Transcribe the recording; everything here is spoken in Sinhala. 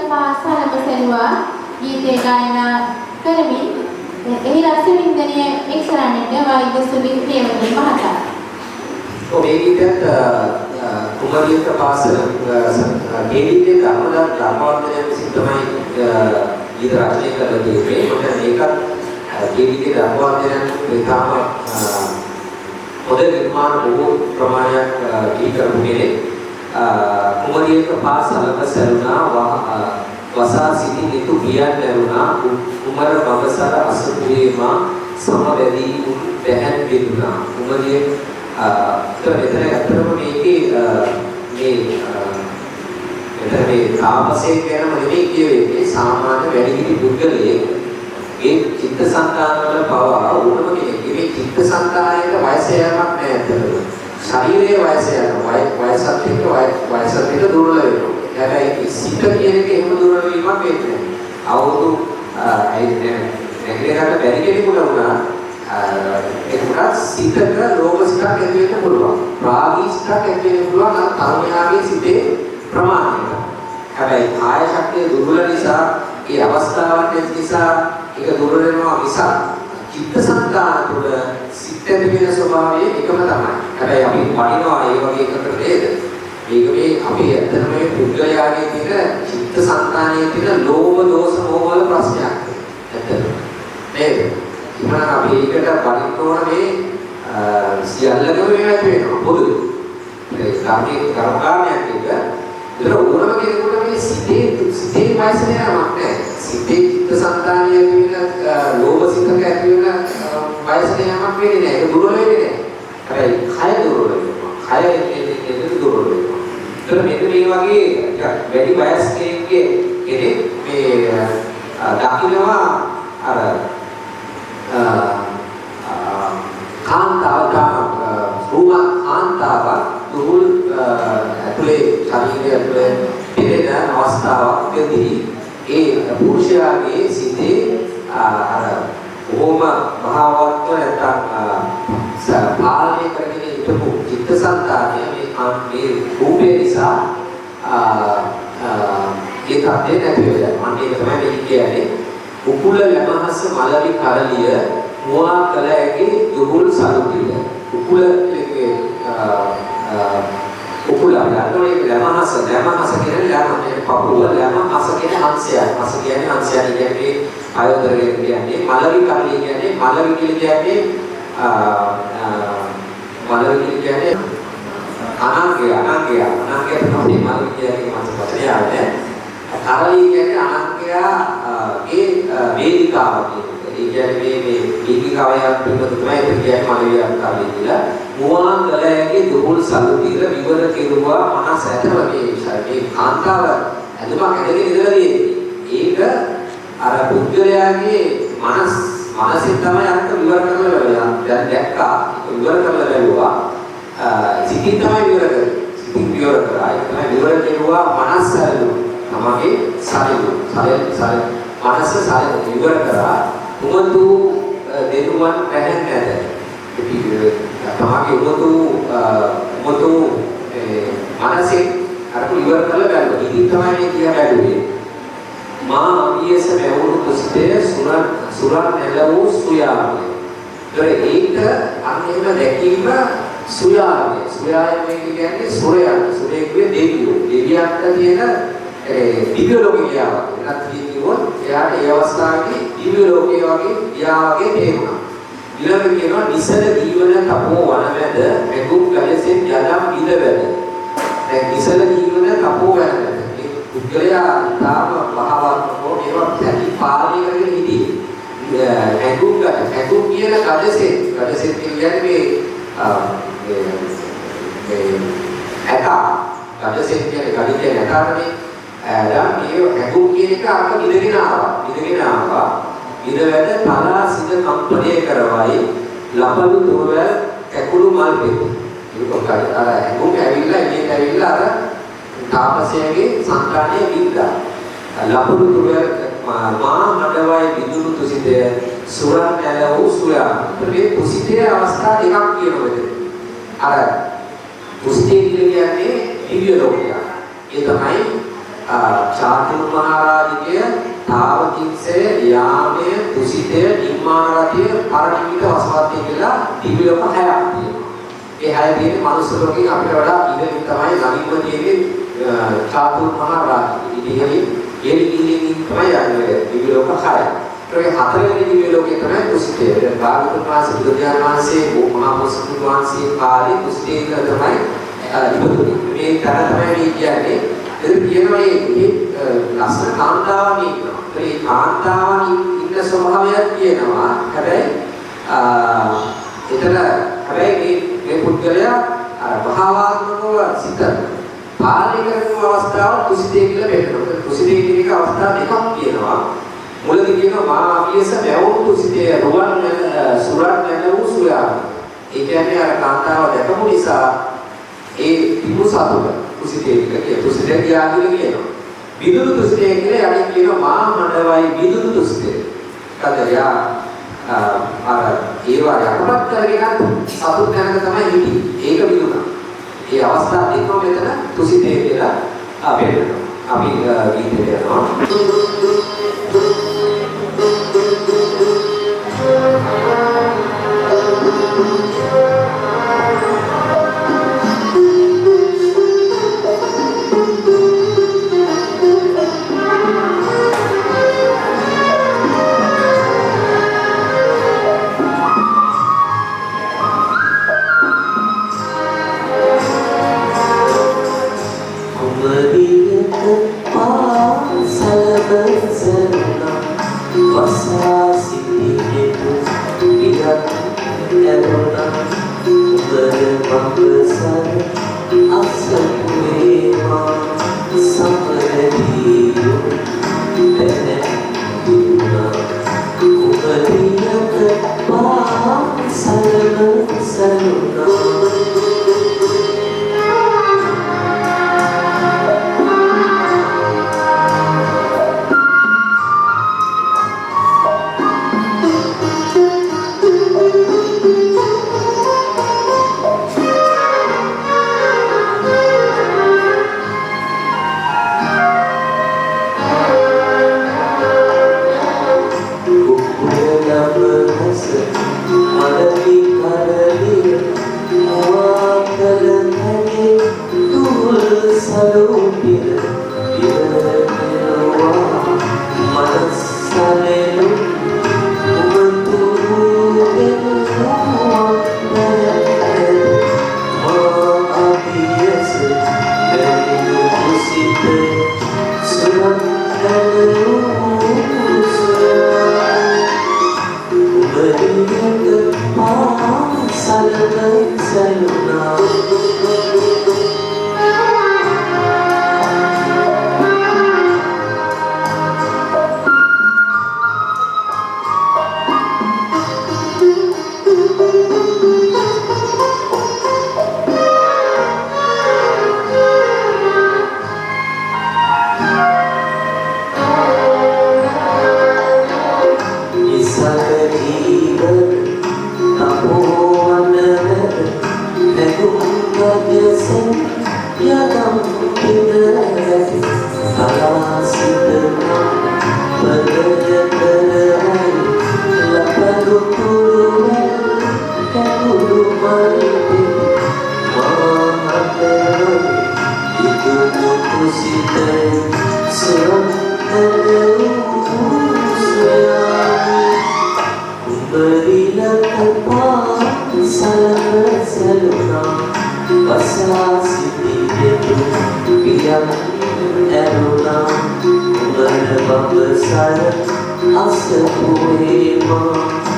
පා සලම සැලුවා ගීතය ගායනා කරමින් එහි රස වින්දනය එක් කරන්නට වෛද්‍ය සුනිල් හේමගේ මහතා. ඔව්, මේ ගීතයත් කුමරියක පාසල කේවීකේ ධර්මවර්ධනය විසින් තමයි ගීත රචනය කරලා තියෙන්නේ. මට මේකත් කේවීකේ ධර්මවර්ධනයන් ඉතාම හොඳ නිර්මාණ බොහෝ ප්‍රමාණයක් බිහි කරපු කෙනෙක්. කුමරියක පාසලක සැලුනා වසා සිටි නිතු බියන් නැරුණා කුමර බඹසර අසපුවේ මා සමවැදී උන් දැහැන් බෙදුනා. කුමරිය මෙතන ඇත්තටම මේකේ මේ මෙතන මේ තාපසයෙක් ගැනම නෙමෙයි කියවෙන්නේ, සාමාන්‍ය වැඩිහිටි පුද්ගලයෙක් ඒ චිත්තසංතාන වල පවා ඕනම කෙනෙක් මේ චිත්තසංතානයට වයස යෑමක් නෑ ඇත්තටම. ශරීරයේ වයස යනවා, වයසත් එක්ක වයසත් එක්ක දුර්වල වෙනවා. හැබැයි සිත කියන එක එහෙම දුර්වල වීමක් වෙන්නේ නෑ. අවුරුදු නැගිටින්න බැරි කෙනෙකුට වුණා ඒකට සිතක ලෝභ සිතක් ඇති වෙන්න පුළුවන්. රාගී සිතක් ඇති වෙන්න පුළුවන් අර තරුණයාගේ සිතේ ප්‍රමාණයට. හැබැයි කාය ශක්තිය දුර්වල නිසා, ඒ අවස්ථාවක් නැති නිසා ඒක දුර්වල වෙනවා මිසක් චිත්තසංතාන තුළ සිත් ඇති වෙන ස්වභාවය එකම තමයි. හැබැයි අපි වඩිනවා ඒ වගේ එකකට නේද? මේක මේ අපි ඇත්තටම මේ පුද්ගලයාගේ තියෙන චිත්තසංතානයේ තියෙන ලෝභ දෝෂ මෝහ වල ප්‍රශ්නයක් ඇත්තටම. නේද? එහෙනම් අපි ඒකට වඩින්න ඕන මේ සියල්ලකම මේවා ඇති වෙනවා පොදුවේ. ඒ කර්මයේ කර්ම කාරණයක් එක. ඒතර ඕනම කෙනෙකුට මේ සිතේ සිතේ වයස යෑමක් නෑ. සිතේ චිත්තසංතානයේ ඇති වෙන ලෝභ සිතක ඇති වෙන වයස යෑමක් වෙන්නේ නෑ. ඒක දුර්වල වෙන්නේ නෑ. හැබැයි කය දුර්වල වෙනවා. කය එන්නේ දුර්වල වෙනවා. ඒතර මෙන්න මේ වගේ වැඩි වයස් කෙනෙක්ගේ කෙනෙක් මේ දකින්නවා අර කාන්තාව රූමත් කාන්තාවක් දුහුල් ඇතුලේ ශරීරය ඇතුලේ පෙරෙන අවස්ථාවකදී ඒ පුරුෂයාගේ සිතේ අර බොහොම භාවත්ව නැත්තම් පාලනය කරගෙන හිටපු චිත්තසංතානය මේ මේ රූපය නිසා ඒ තත්ත්වය නැති වෙලා යනවා. අන්න ඒක තමයි මේ කියන්නේ. උකුල ලැමහස මලවි කරලිය මුවා කළ ඇගේ දුහුල් සලුටිය. උකුල කියන්නේ උකුල අපි දන්නවනේ ඒක ලැමහස, ලැමහස කියන්නේ ලැම කියන්නේ පපුව, ලැමහස කියන්නේ හංසයා. හස කියන්නේ හංසයා කියන්නේ ආයෝදර කියන්නේ මලවි කරලිය කියන්නේ මලවි කියලා කියන්නේ මලවි කියලා කියන්නේ අනංගය, අනංගය, අනංගය තමයි මලවි කියන්නේ මත වචනය ආවේ. කරලිය කියන්නේ අනංගයාගේ වේදිකාව කියන එක. ඒ කියන්නේ මේ මේ වේදිකාව පිළිබඳ තමයි ඒක කියන්නේ මලවි කරලිය කියලා. මුවා කලයගේ දුහුල් සලුතිර විවර කෙරුවා මනස. ඇතම මේ මේ කාන්තාව ඇඳුමක් ඇඳගෙන ඉඳලා තියෙන්නේ. ඒක අර පුද්ගලයාගේ මනසෙන් තමයි අරක විවර කරලා බැලුවා. දැන් දැක්කා ඒක විවර කරලා බැලුවා. සිතින් තමයි විවර කරේ. සිතින් විවර කරා. ඒක තමයි විවර කෙරුවා මනස සැලුවා. තමගේ සැලුවා. සැල සැල මනස සැලුවා විවර කරා. උමතු දෙනුවන් පැහැන් නැද. තමගේ උමතු උමතු මනසෙන් අරක විවර කරලා බැලුවා. ඉතින් තමයි මේ දිහා බැලුවේ. මා අවියස මැවුණු තුසිතය සුරන් සුරන් නැල වූ සුයාමය. ඒතර ඒක අන්න එහෙම දැකීම සුයාමය. සුයාමය කියන්නේ සුරයන්. සුරේ කිව්වේ දෙවියෝ. දෙවියන්ට තියෙන ඒ දිව්‍ය ලෝකේ ගියා වගේ. වෙනත් කිව්වොත් එයාට ඒ අවස්ථාවේදී දිව්‍ය ලෝකේ වගේ ගියා වගේ තේරුණා. ඊළඟ කියනවා නිසල ජීවන තපෝ වනමැද මෙගුම් ගලසෙන් යදම් ඉඳවැද. දැන් නිසල ජීවන තපෝ වනමැද මේ පුද්ගලයා තාම වහවත්කෝ මේවා ඇති පාලනය කරගෙන හිටියේ. ඇඟුම් ගත ඇඟුම් කියන ගජසෙන්, ගජසෙන් කියන්නේ මේ මේ ඇතා, ගජසෙන් කියන්නේ ගඩි කියන්නේ ඇතාටනේ. දැන් මේ ඇඟුම් කියන එක අරක විදගෙන ආවා. විදගෙන ආවා. ඉරවැද තලා සිත කම්පණය කරවයි ලපලු තුරවැල් කැකුළු මල් පෙති. ඒක අර ඇඟුම් ඇවිල්ලා එළියට ඇවිල්ලා අර තාපසයාගේ සංතානය වින්දා. ලපලු තුරවැල් මා හඬවයි විදුණු තුසිතය සුරන් නැල වූ සුයා. මේ තුසිතයේ අවස්ථා දෙකක් කියනවා මෙතන. අර තුසිතය කියන්නේ දිව්‍ය ලෝකයක්. ඒ තමයි චාතුර් මහරජිකය, තාවතිංසය, යාමය, තුසිතය, නිම්මාන රතිය, පරණිමිත වසවත්තිය කියලා දිව්‍ය ලෝක හයක් තියෙනවා. ඒ හය තියෙන්නේ මනුස්ස ලෝකෙන් අපිට වඩා ඉහළින් තමයි ළඟින්ම තියෙන්නේ චාතුර් මහරජිකය. ඉතින් ඉහළින් ඉහළින් තමයි යන්නේ දිව්‍ය ලෝක හය. ඒ හතරවෙනි දිව්‍ය ලෝකේ තමයි තුසිතය. දැන් භාගතුන් වහන්සේ බුදුරජාණන් වහන්සේ මහා බෝසතුන් වහන්සේ කාලේ තුසිතේ ඉඳලා තමයි ඉපදුනේ. මේ තැන තමයි මේ කියන්නේ. එතන කියනවා මේ ලස්සන කාන්තාවන් ඉන්නවා. ඒ කාන්තාවන් ඉන්න ස්වභාවයක් කියනවා. හැබැයි එතන හැබැයි මේ පුද්ගලයා අර භාවාත්මකව සිත පාලනය කරන අවස්ථාව තුසිතේ කියලා පෙන්නනවා. තුසිතේ කියන එක අවස්ථා දෙකක් කියනවා. මුලදී කියනවා මා අභියස මැවුම් තුසිතේ රුවන් සුරන් නැන වූ සුයා. ඒ කියන්නේ අර කාන්තාව දැකපු නිසා ඒ තිබු සතුට තුසිතේ කියලා කියනවා. තුසිතේ ගියා කියලා කියනවා. විදුරු තුසිතේ කියලා යටින් කියනවා මා හඬවයි විදුරු තුසිතේ. කද යා අර ඒවා යටපත් කරගෙන සතුට තැනක තමයි හිටියේ. ඒක විදුණා. ඒ අවස්ථා දෙකම මෙතන තුසිතේ කියලා පෙන්නනවා. අපි ගීතයට යනවා. Asapurema.